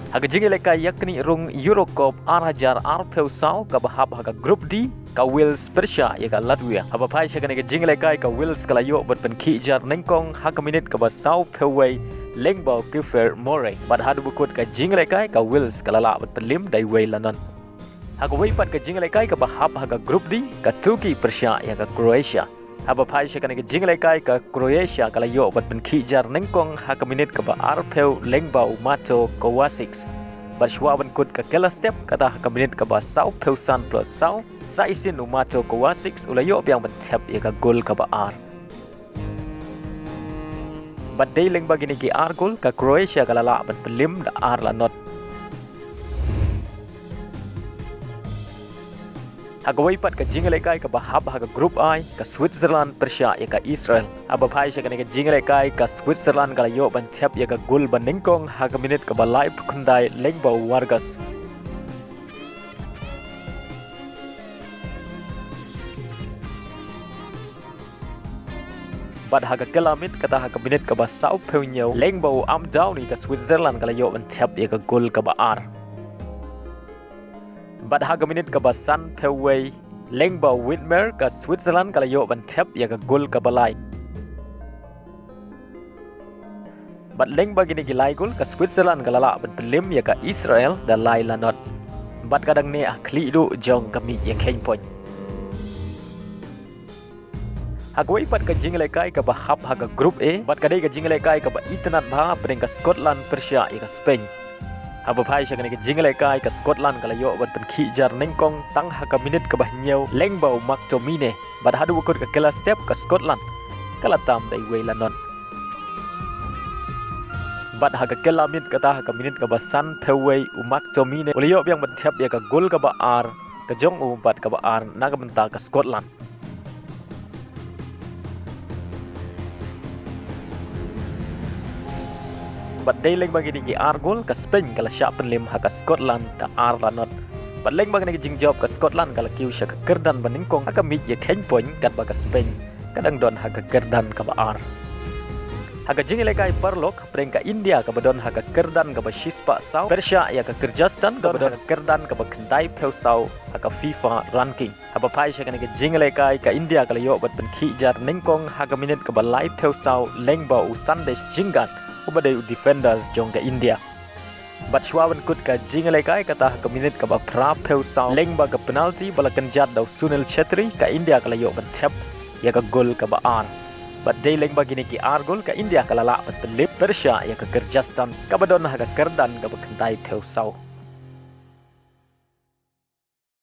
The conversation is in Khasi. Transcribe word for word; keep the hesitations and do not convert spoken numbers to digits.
Ha ka jingïalehkai ïaknieh rung Euro Cup ar hajar arphew saw kaba hap ha ka Group D, ka Wales pyrshah ïa ka Latvia. Haba phai sha kane ka jingïalehkai, ka Wales ka la ïoh ban pynkhih jar nyngkong ha ka minit kaba sawphew wei lyngba u Kiefer Moore. Bad haduh ba kut ka jingïalehkai, ka Wales ka la lah ban pynlip da iwei la nod. Ha kawei pat ka jingïalehkai kaba hap ha ka Group D, ka Turkey pyrshah ïa ka Croatia. Haba phai sha kane ka jingïalehkai, ka Croatia ka la ïoh ban pynkhih jar nyngkong ha ka minit kaba arphew lyngba u Mato Kovacic. Bad shuwa ban kut ka kylla step, kata ha ka minit kaba sawphew san plus saw, sa shisien u Mato Kovacic u la ïoh biang ban thep ïa ka gol kaba ar. Bad dei lyngba kine ki ar gol, ka Croatia ka la lah ban pynlip da ar la nod. Ha kawei pat ka jingïalehkai kaba hap ha ka Group I, ka Switzerland pyrshah ïa ka Israel. Haba phai sha kane ka jingïalehkai, ka Switzerland ka la ïoh ban thep ïa ka gol ba nyngkong ha ka minit kaba laiphew khyndai lyngba u Vargas. Bad ha ka kylla miet, kata ha ka minit kaba sawphew hynñiew lyngba u Amdouni, ka Switzerland ka la ïoh ban thep ïa ka gol kaba ar. Bad ha ka minit kaba sanphew wei lyngba u Widmer, ka Switzerland ka la ïoh ban thep ïa ka gol kaba lai. Bad lyngba kine ki lai gol, ka Switzerland ka la lah ban pynlip ïa ka Israel da lai la nod. Bad ka dang neh ha khlieh duh jong ka miej ïakheiñ point. Ha kawei pat ka jingïalehkai kaba hap ha ka Group A, bad ka dei ka jingïalehkai kaba itynnad bha, hapdeng ka Scotland pyrshah ïa ka Spain. Haba phai sha kane ka jingïalehkai, ka Scotland ka la ïoh ban pynkhih jar nyngkong tang ha ka minit kaba hynñiew lyngba u McTominay. Bad haduh ba kut ka kylla step, ka Scotland ka la tam da iwei la nod. Bad ha ka kylla miet, kata ha ka minit kaba sanphew wei, u McTominay u la ïoh biang ban thep ïa ka gol kaba ar ka jong u bad kaba ar na ka bynta ka Scotland. Bad dei lyngba kine ki ar gol, ka Spain ka la shah pynlip ha ka Scotland da ar la nod. Bad lyngba kane ka jingjop, ka Scotland ka la kiew sha ka kyrdan ba nyngkong ha ka miej ïakheiñ point, katba ka Spain ka dang don ha ka kyrdan kaba ar. Ha ka jingïalehkai paralok, hapdeng ka India kaba don ha ka kyrdan kaba shispah saw pyrshah ïa ka Kyrgyzstan kaba don ha ka kyrdan kaba khyndaiphew saw ha ka FIFA ranking. Haba phai sha kane ka jingïalehkai, ka India ka la ïoh ban pynkhih jar nyngkong ha ka minit kaba laiphew saw lyngba u Sandesh Jhingan, uba dei u defender jong ka India. Bad shuwa ban kut ka jingïalehkai, kata ha ka minit kaba phraphew saw lyngba ka penalty ba la kynjat da u Sunil Chhetri, ka India ka la ïoh ban thep ïa ka gol kaba ar. Bad dei lyngba kine ki ar gol, ka India ka la lah ban pynlip pyrshah ïa ka Kyrgyzstan kaba don ha ka kyrdan kaba khyndaiphew saw.